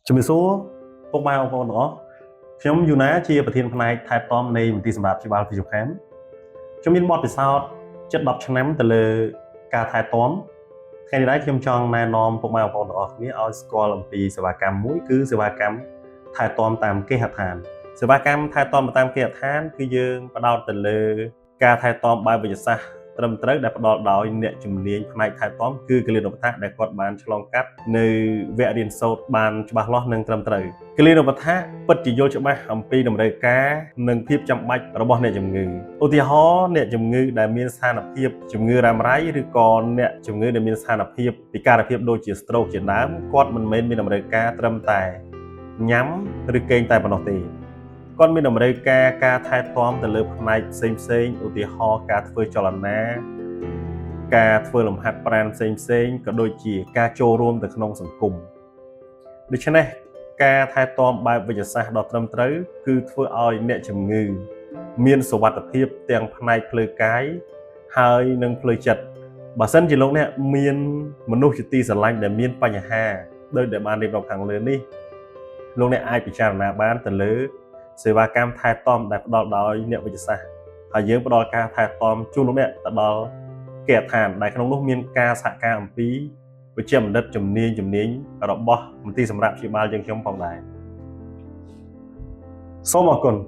ជំរាបសួរពុកម៉ែបងប្អូនទាំងអស់ខ្ញុំយូណាជាប្រធានផ្នែកថែទាំនៃមន្ទីរសម្រាប់ព្យាបាល Physiocam ខ្ញុំមានបទពិសោធន៍ជិត10ឆ្នាំទៅលើការថែទាំថ្ងៃនេះដែរខ្ញុំចង់ណែនាំពុកម៉ែបងប្អូនទាំងអស់គ្នាឲ្យស្គាល់អំពីសេវាកម្មមួយគឺសេវាកម្មថែទាំតាមគេហដ្ឋានសេវាកម្មថែទាំតាមគេហដ្ឋានគឺយើងផ្ដោតទៅលើការថែទាំបែបវិទ្យាសាស្ត្រត្រឹមត្រូវដែលផ្ដល់ដោយអ្នកជំនាញផ្នែកថែទាំគឺគិលានុបដ្ឋាកដែលគាត់បានឆ្លងកាត់នៅវគ្គរៀនសូត្របានច្បាស់លាស់និងត្រឹមត្រូវគិលានុបដ្ឋាកពិតជាយល់ច្បាស់អំពីតម្រូវការនិងភាពចាំបាច់របស់អ្នកជំងឺឧទាហរណ៍អ្នកជំងឺដែលមានស្ថានភាពជំងឺរ៉ាំរ៉ៃឬក៏អ្នកជំងឺដែលមានស្ថានភាពពិការភាពដូចជា stroke ជាដើមគាត់មិនមែនមានតម្រូវការត្រឹមតែញ៉ាំឬគេងតែប៉ុណ្ណោះទេ គាត់មានតម្រូវការការថែទាំទៅលើផ្នែកផ្សេងផ្សេងៗឧទាហរណ៍ការធ្វើចលនាការធ្វើលំហាត់ប្រាណផ្សេងផ្សេងៗក៏ដូចជាការចូលរួមទៅក្នុងសង្គមដូច្នេះការថែទាំបែបវិទ្យាសាស្ត្រដ៏ត្រឹមត្រូវគឺធ្វើឲ្យអ្នកជំងឺ មានសុវត្ថិភាពទាំងផ្នែកផ្លូវកាយហើយនិងផ្លូវចិត្តបើសិនជាលោកអ្នកមានមនុស្សជាទីស្រឡាញ់ដែលមានបញ្ហាដោយដែលបានរៀបរាប់ខាងលើនេះលោកអ្នកអាចពិចារណាបានទៅលើ សេវាកម្មថែទាំដែលផ្ដល់ដោយអ្នកវិទ្យាសាស្ត្រហើយយើងផ្ដល់ការថែទាំជូនលោកអ្នកទៅដល់គេហដ្ឋានដែលក្នុងនោះមានការសហការអំពីវិជ្ជបណ្ឌិតជំនាញជំនាញរបស់មន្ទីរសម្រាប់ព្យាបាលយើងខ្ញុំផងដែរសូមអរគុណ។